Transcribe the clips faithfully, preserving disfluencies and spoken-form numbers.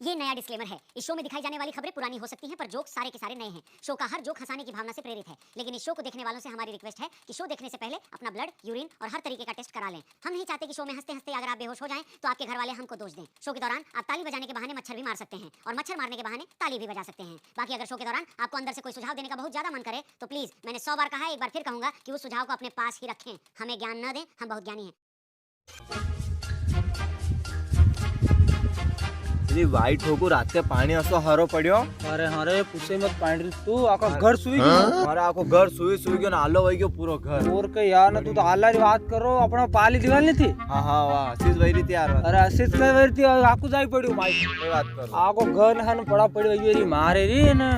ये नया डिस्क्लेमर है। इस शो में दिखाई जाने वाली खबरें पुरानी हो सकती हैं, पर जोक सारे के सारे नए हैं। शो का हर जोक हंसाने की भावना से प्रेरित है, लेकिन इस शो को देखने वालों से हमारी रिक्वेस्ट है कि शो देखने से पहले अपना ब्लड, यूरिन और हर तरीके का टेस्ट करा लें। हम नहीं चाहते कि शो में हंसते हंसते अगर आप बेहोश हो जाएं, तो आपके घर वाले हमको दोष दें। शो के दौरान आप ताली बजाने के बहाने मच्छर भी मार सकते हैं और मच्छर मारने के बहाने ताली भी बजा सकते हैं। बाकी अगर शो के दौरान आपको अंदर से कोई सुझाव देने का बहुत ज्यादा मन करे, तो प्लीज, मैंने सौ बार कहा है, एक बार फिर कहूंगा कि उस सुझाव को अपने पास ही रखें। हमें ज्ञान न दें, हम बहुत ज्ञानी हैं। अरे भाई ठोकू, रात के पाणी असो हारो पड़ियो। अरे हाँ रे, पूछे मत, पाणी रे तू, आखो घर सुई गयो। अरे आखो घर सुई सुई गयो ना, आलो वई गयो पूरो घर। और के यार ना, तू तो आला री बात करो, अपना पाली दीवाल नी थी। हाँ हाँ, वाह, आशीष भाई री थी यार। अरे आशीष भाई री थी, आखो जाई पड़ियो भाई। कोई बात करो। आखो घर हन पड़ा पड़ी वई री मारे री ना।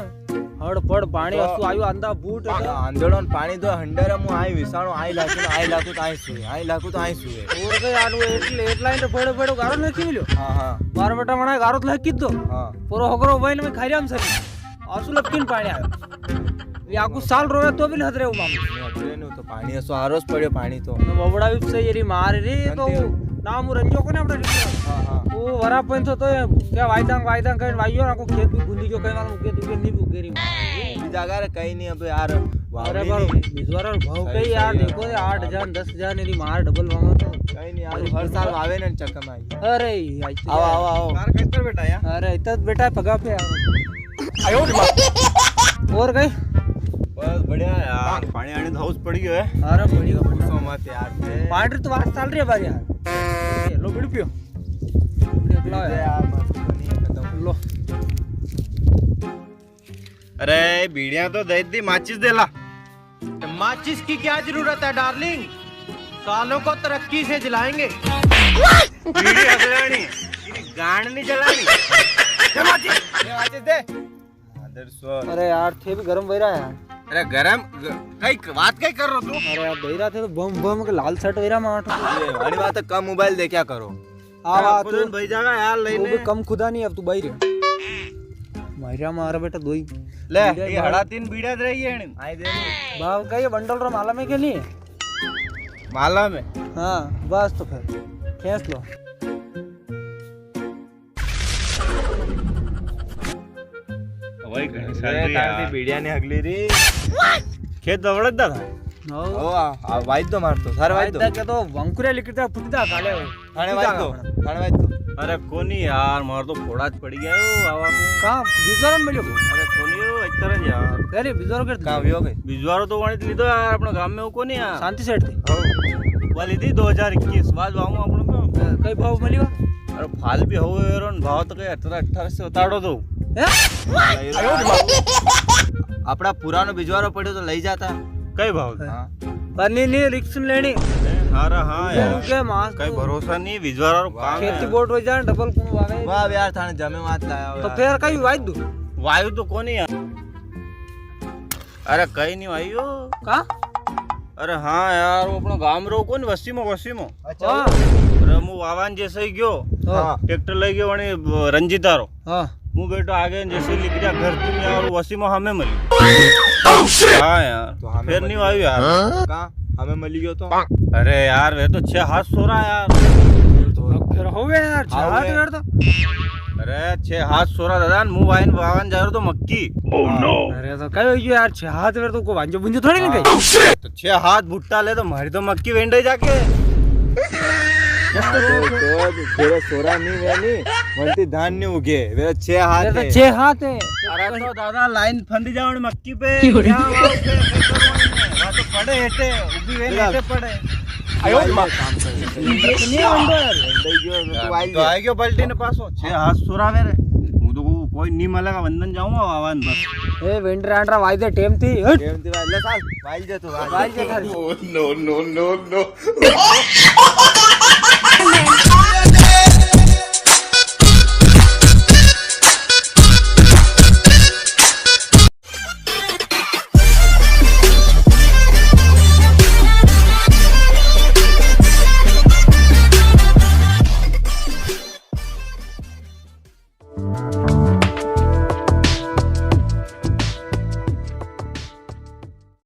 हड़ पड़ पाणी तो असु आयु, आंधा बूट। हाँ, आंधेड़ो न पाणी तो हंडर, मु आई विसाणो, आई लाकू, आई लाकू तो आई सुए, आई लाकू तो आई सुए। और के यार, वो एक, एक लाइन तो बड़ो बड़ो गारो लखी मिलो। हाँ हाँ। बार बेटा मना गारो तो लखी दो। हाँ। पूरो होकरो वही में खाई हम सर। असु लपकिन पाणी आयो। ये आकू साल रोवे तो भी लहत रहे वो मामू। नहीं, अतरे नु तो पाणी असो आरोस पड़ियो पाणी तो। तो बबड़ा भी सही री मार री तो। नाम रंजो को ने अपना। हाँ हाँ। वो वरा पन तो, तो क्या वायदा वायदा कहीं वाइयो ना को खेत भी गुंदी जो कहीं वाला उगे दुगे नहीं उगे री। अभी जागा रे कहीं नहीं अब यार। अरे पर बिजवारा भाव कई यार, देखो रे, आठ हजार दस हजार री मार डबल मांगा तो। कहीं नहीं यार, हर साल आवे ना चक्कर में आई। अरे आओ आओ आओ। कार किधर बेटा यार? अरे इतना बेटा पगा पे यार। आयो रे माँ। और कई? बस बढ़िया यार, पाणी आणी तो हाउस पड़ी गयो है। अरे बढ़िया, बढ़िया। सो मत यार। पाणी तो बात चल री है बार यार। ये लो बीड़ी पियो। ये पिलाओ यार। यार, मस्त बनी है, खत्म। लो। अरे बीड़ियां तो दे दी, माचिस दे ला। माचिस की क्या जरूरत है डार्लिंग, सालों को तरक्की से जलाएंगे। बीड़ी हजरानी, गांड नहीं जलानी। दे माचिस, दे माचिस दे। अरे यार, थे भी गरम वैरा यार। अरे गरम ग-, कई क-, बात कई कर रो तू? अरे यार, वैरा थे तो बम बम के लाल शर्ट वैरा मार। ये वाली बात है, कम मोबाइल देखा करो। हाँ, हाँ, तू भाई जागा यार तू लेने। भी कम खुदा नहीं, अब तू भाई रे। मारिया मारा बेटा दोई। ले, ये हड़ा तीन बीड़ा रही है। आई दे। बाप का ये बंडल रो माला में के नहीं? माला में? हाँ, बस तो फिर खेस लो। भाई घणी साल री यार। बीड़िया ने अगली री। खेत दवड़त दा था। ओ, आ, आ, वाइद दो मार तो, सारे वाइद दो। के तो वंकुरे लिखता फुटदा काले। थाने वाइद दो, थाने वाइद दो। अरे कोनी यार, मार तो फोड़ा च पड़ी गया ओ आवा को। कहाँ? बिजोरन मिलो। अरे कोनी ओ, इतना यार। अरे बिजोर कर कहाँ भी हो गए? बिजवारो तो वणी लीधो यार, अपना गांव में हो कोनी यार। शांति सेठ थे। वाली दी दो हजार इक्कीस, बाद वाऊँ अपना तो। कई भाव मिली? अरे फाल भी हो गए रो, भाव तो कई अठारह, अठारह से उतारो तो। हैं? अपना पुरानो बिजवारो पड़ो तो लई जाता। कई भाव? हाँ। पर नी, नी, रिक्स लेनी। अरे हाँ यार। के मास कई तो भरोसा नी, बिजवारा रो काम है। खेती बोट हो जाए, डबल कुण वावे। वाह यार, थाने जमे मात लाया हो तो यार। फिर कई वायु दू? वायु तो कोनी यार। अरे कई नी वायु। का? अरे हाँ यार, वो अपना गांव रो कोनी, वसीमो, वसीमो। अच्छा। हाँ। अरे मु वावान जैसे ही गयो। हाँ। ट्रैक्टर लई गयो वणी रंजीता रो। हाँ। मु बेटो आगे जैसे लिख दिया घर तुम यार, वसीमो हमें मिली। हाँ यार, तो हमें फिर नी आयु यार। हाँ? का? हमें मिली गयो तो। अरे यार, वे तो छह हाथ सोरा यार। तो फिर हो गया यार, छह हाथ फिर तो। अरे छह हाथ सोरा दादा, मु वाइन वावन जा रहा तो मक्की। Oh no। अरे तो कहो यार, छह हाथ फिर तो को वांजो बुंजो थोड़ी नहीं गई। तो छह हाथ भुट्टा ले तो मारी तो मक्की वेंडे जाके। तो, तो, तेरे सोरा नहीं वे नहीं, मनती धान नहीं उगे, वे छह हाथ है। छह हाथ है। अरे तो दादा लाइन फंदी जावण मक्की पे। क्या बात है? वहाँ तो पड़े हेटे, उभी वे हेटे पड़े। आयो रे माँ। नहीं बंदो यार। तो आई गयो पलटी ने पासो। छह हाथ सोरा वे रे। हूँ तो कोई नहीं मलेगा, वंदन जाऊंगा आवान बस। ए वेंडरा आंडरा वाई दे टेम थी। हट। टेम थी वाई ले साल। वाई दे तू वाई। वाई दे थारी। No no no no।